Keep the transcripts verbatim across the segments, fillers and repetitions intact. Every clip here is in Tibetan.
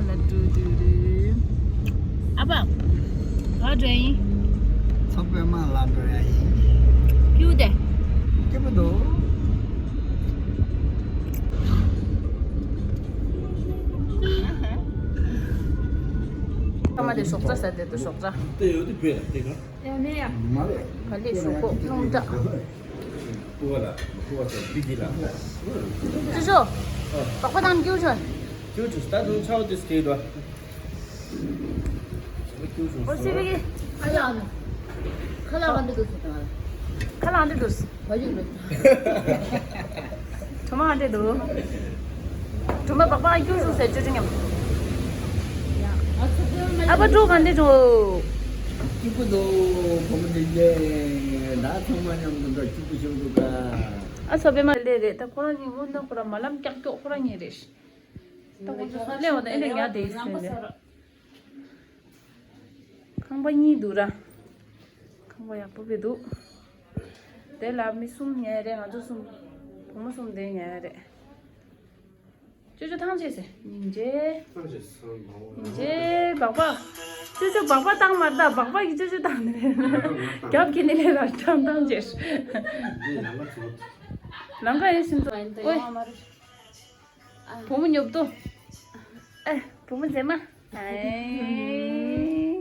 ལ་འགྲོ་དུས་རེད། ཨ་ཕ། ག་འདྲ་ཡིན། ཚོགས་པའི་དམངས་ལ་འགྲོ་ཡ་ཡིན། སྐྱིད་དེ། སྐྱིད་པོ་འདུག་ཨ་མ་དེ་ཞོགས་ཇ་ཟ་དེ་དུ་ཞོགས་ཇ། དེ་ཡོད་དེ་བས་དེ་ག་ཡང་མེད་ཡ། མ་རེད། ག་ལེ་ཞོགས་པོ་རླུང་རྟ། ཀུ་བ་ལ། ཀུ་བ་ས་བི་དི་ལ། ཅུ་ཅུ། ཨ། སྦག་སྦག་བཏང་ཀྱུ་ཆོན། ཀྱུ་ཆུ་ད་དུང་ཆའོ་དེ་སྐྱེས་དོ། ཀྱུ་ཆུ། ཨོ་སི་བི་གི། ཨ་ཡ། ཁ་ལག་ཨ་འདི་འདུག་ཟེར་དང་། ཁ་ལག་ཨ་འདི་འདུག་ཟེར། བ་ཡུག་འདུག་གྲོ་མ་ཨ་འདི་འདུག་གྲོ་མ་སྦག་སྦག་ཀྱུ་ཆུ་ཟེར་ཅུ་ཆུ་མཉམ། ཨ་ཕ་འགྲོ་ག་འདི་འགྲོ། སྐྱིད་པོ་འདུག་བུ་མོ་འདི་གས། ད་ཚང་མ་མཉམ་དུ་འདྲ་སྐྱིད་པོ་བྱུང་འདུག་ག་ཨ་ཚོ་པད་མ་ལེ་རེད། ད་ཁོ་རང་གཉིས་སྔོན་ན་ཁོ་རང་མ་ལམ་ཀྱག་ཀྱོག་ཁོ་རང་གཉིས་རེད། ད་ཁོ་ཚོ་སླེབས་པ་དང་ཨེ་ནས་ཉལ་བསྡད་ཡིན་ཟེར་ནས། ཁང་པ་གཉིས་འདུག་ར། ཁང་པ་ཡག་པོ་བི་འདུག་དེ་ལ་མི་གསུམ་ཉལ་རེད། ང་ཚོ་གསུམ། བུ་མོ་གསུམ་དེ་ཉལ་རེད། ཅོ་ཅོ་ཐང་ཆད་ཟེར། སྙིང་རྗེ། ཐང་ཆད་ཟེར། སྙིང་རྗེ་སྦག་སྦག་ཅོ་ཅོ་སྦག་སྦག་བཏང་མ་རེད་ད། སྦག་སྦག་གིས་ཅོ་ཅོ་བཏང་ནི་རེད། རྒྱབ་ཀྱི་ནི་ལས་ལ་ཐང་ཐང་ཆད། འདི་ལམ་ཁ་ཚོ། ལམ་ཁ་ཡིན་ཟིན་ཚོ། ཨོའི། བུ་མོ་ཉོབ་ཏོ། ཨེ། བུ་མོ་མཛེས་མ། ཨེ།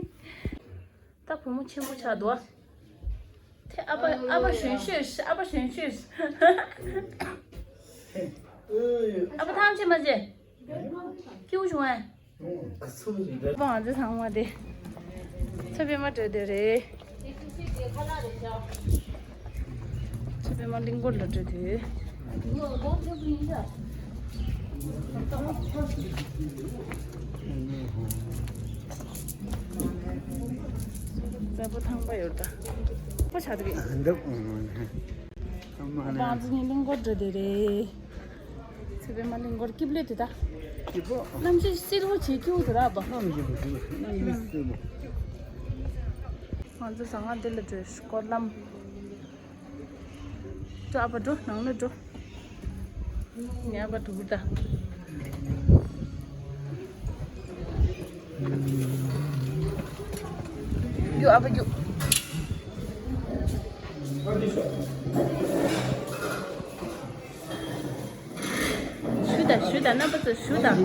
ད་བུ་མོ་ཆེན་པོ་ཆགས་འདུག་ཨ། དེ་ཨ་ཕ་ཨ་ཕ་གཞོན་ཤོས། ཨ་ཕ་གཞོན་ཤོས། ཨ་ཕ་ཐང་ཆད་མ་ཆད། སྐྱིད་པོ་བྱུང་ཨ། ཨ་ཕ་ང་ཚོ་ཚང་མ་དེ། ཚོ་པད་མ་འགྲོ་དེ་རེད། ཚོ་པད་མ་གླིང་སྐོར་ལ་འགྲོ་དུས། རྩྭ་ཕོ་ཐང་པ་ཡོད་ད། པོ་ཆགས་འདུག་གས། འདུག་ཨང་། ཨ་ཕ་ང་ཚོ་གཉིས་གླིང་སྐོར་འགྲོ་དེ་རེད། ཚེ་པད་མ་གླིང་སྐོར་སྐྱིད་པོ་ལེ་དེ་ད། སྐྱིད་པོ། གནམ་གཤིས་བསིལ་པོ་བྱེད་སྐྱིད་པོ་དེ་ར་པ། གནམ་གཤིས་བསིལ་པོ། གནམ་གཤིས་བསིལ་པོ། ང་ཚོ་ཟ་ང་དེ་ལ་འགྲོ། སྐོར་ལམ། འགྲོ་ཨ་ཕ་འགྲོ། ནང་ལ་འགྲོ། ངའི་ཨ་ཕ་འགྲོ་གི་ད། རྒྱུགས་ཨ་ཕ་རྒྱུགས། ཞུ་དང་ཞུ་དང་རྣམ་པ་ཚོ་ཞུ་དང་།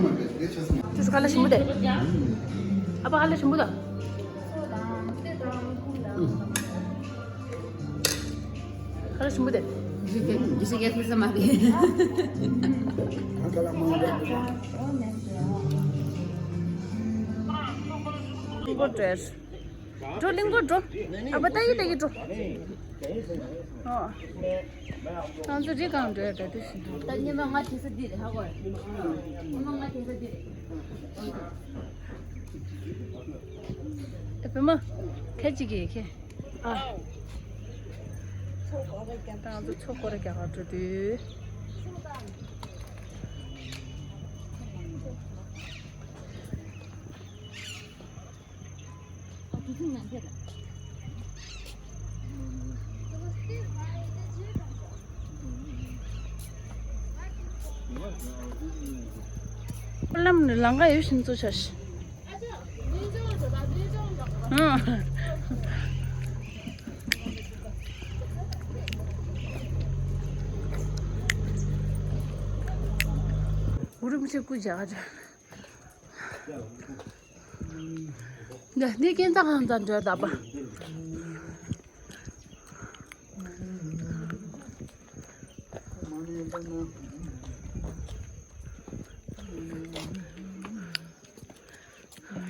ཁྱོད་ཚོ་ཁ་ལག་ཞིམ་པོ་དེ། ཨ་ཕ་ཁ་ལག་ཞིམ་པོ་དང་། ཁ་ལག་ཞིམ་པོ་དེ། ཡེ་ཤེས་རྒྱལ་ཁབ་ས་མ་གི། གླིང་སྐོར་འགྲོ། འགྲོ་གླིང་སྐོར་འགྲོ། ཨ་ཕ་ལྟ་གི་ལྟ་གི་འགྲོ། ཨོ། ང་ཚོ་རི་སྒང་འགྲོ་ཡ་འདྲ་དུ་ཞིག་འདུག་ད་ཉི་མ་ང་དེ་ས་འདི་རེད་ཧ་གོ། ཉི་མ་ང་དེ་ས་འདི་རེད། ཨེ་བུ་མོ། ཁྱེད་ཅིག་གིས་ཁྱེད། ཨ། ད་ང་ཚོ་མཚོ་སྐོར་རྒྱག་གར་འགྲོ་དུས། ལམ་ནས་ལམ་ཁ་ཡོད་བཞིན་ཚོ་ཆ་ཤི། གུ་རུ་མི་ཆེ་སྐུ་བྱ་བ་འདི་འདི་ཀན་ཏ་ཁང་དང་འདྲ་ད་པ།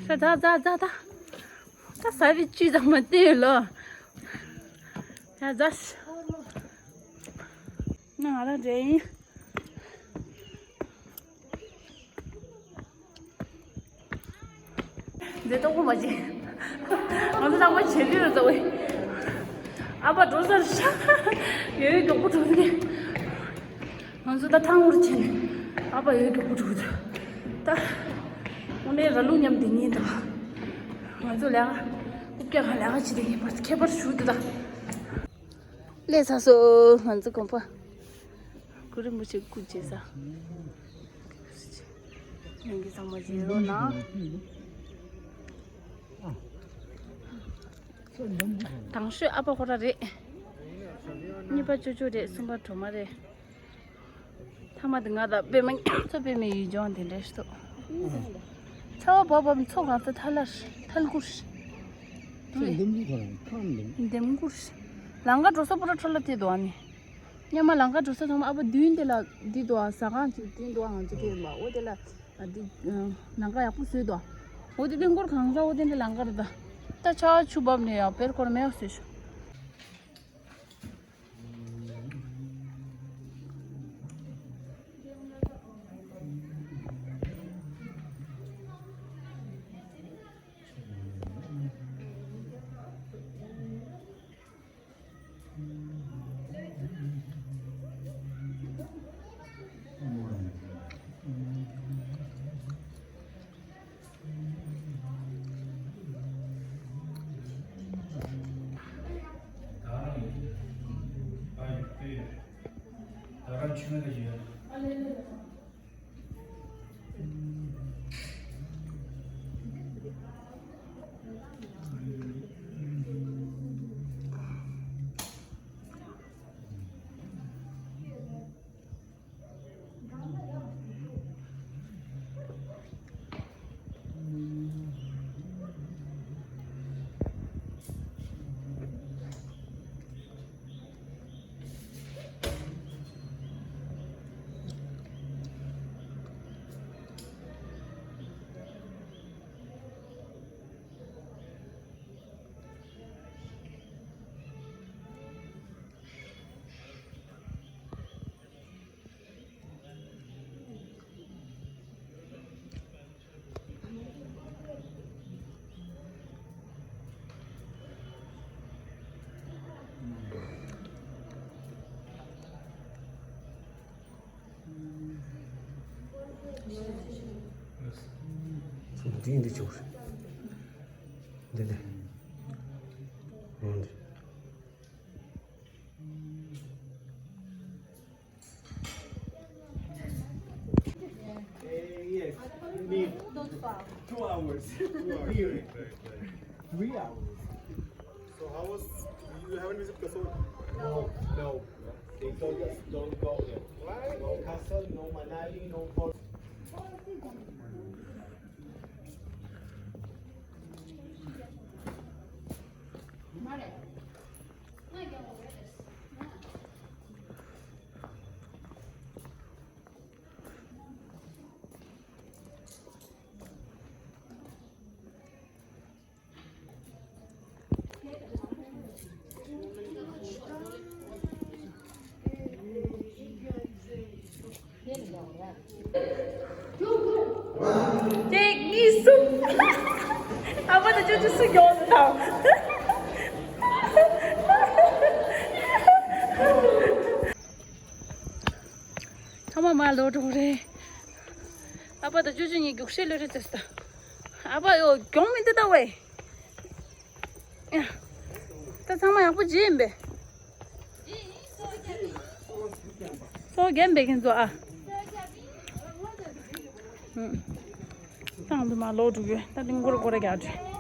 ད་ད་ད་ད་ད། ད་ཟ་བའི་བཅུད་དང་མ་བསྟན་ལོ། ད་ཟ། ང་རང་འདྲ་ཡིན། འདི་ལྟོགས་པ་མ་བྱེད། ང་ཚོ་ལྟག་པ་བྱེད་ལུས་ལ་ལྟོགས་པས། ཨ་ཕ་འགྲོ་ས་རེད་ཤག་ཡོད་ཡོད་མགྱོགས་པོ་འགྲོ་གི། ང་ཚོ་ད་ཐང་བོར་ཕྱིན། ཨ་ཕ་ཡོད་མགྱོགས་པོ་འགྲོ་གི་འདུག་ད་དངོས་གནས་ར་ལུག་མཉམ་དེ་ཉིད་དང་། ང་ཚོ་ལས་ཀ་རྐུབ་བཀྱག་ག་ལས་ཀ་བྱེད་དེ་ངེས་པར་ཁྱད་པར་ཞུ་འདུག་ད། སླེབས་ཚར་སོང་ང་ཚོ་དགོན་པ། གུ་རུ་རིན་པོ་ཆེ་སྐུ་མཇལ་ས། ཡོང་གི་ཚང་མ་བརྗེད་རོགས་གནང་། དང་ཤོས་ཨ་ཕ་ཁོ་ར་རེད། གཉིས་པ་ཅོ་ཅོ་རེད། གསུམ་པ་གྲོ་མ་རེད། ཐ་མ་དེ་ང་དང་པད་མ། ཚོ་པད་མའི་ཡུལ་ལྗོངས་དེ་འདྲ་ཞིག་འདུག་ཚ་བ་བབས་བབས་མཚོ་གང་ས་ཐལ་ལར་ཐལ་ཁུར། ཁམས་འདེམས་ཁུར་ག་རང་ཁམས་འདེམས། འདེམས་ཁུར། ལམ་ཁ་འགྲོ་ས་པུ་ར་འཕྲོ་བརླག་དེ་འདུག་ཨ་ནི། སྔོན་མ་ལམ་ཁ་འགྲོ་ས་ཚང་མ་ཨ་ཕ་མདུན་དེ་ལ་འདི་འདུག་ཨ། ཟ་ཁང་ཅིག་འདི་འདུག་ཨ། ང་ཚོ་དེ་ཡིན་པ་འོ་དེ་ལ་ཨ་འདི་ལམ་ཁ་ཡག་པོ་བཟོས་འདུག་ཨ། འོ་དེ་ལིང་སྐོར་གང་ས་འོ་དེ་འདྲ་ལམ་ཁ་རེད་ད། ད་ཆར་ཆུ་བབས་ནས་ཡང་བེར་སྐོར་མེད་པ་བཟོས་ཤག་འདི་འདི་ཆུག་འདི་འདི། འོན་ཏེ། Eh, yes, maybe. Not far. Two hours. Two hours. Really? Three hours. So how was, you haven't visited Kasol? No. No. They told us don't go there. Why? No Kasol, no Manali, no Fort. གཅིག་གཉིས་གསུམ། ཨ་མ་དང་ཅོ་ཅོ་སུ་མགྱོགས་སུ་ཐང་། ཚང་མ་མར་ལོག་འགྲོ་གི་རེད། ཨ་ཕ་དང་ཅོ་ཅོ་གཉིས་རྒྱུགས་ཤེས་ལོས་རེད་ཟེར་སོང་། ཨ་ཕ་ཡོ་གྱོང་མི་འདི་ལྟ་བས། ད་ཚང་མ་ཡག་པོ་བྱས་ཡིན་པས། སོ་རྒན་པའི་ཁྱེད་ཚོ་ཨ། ཏང་དུ་མ་ལོག་འགྲོ་གི་ད་ཏིང་སྐོར་སྐོར་རྒྱག་འགྲོ།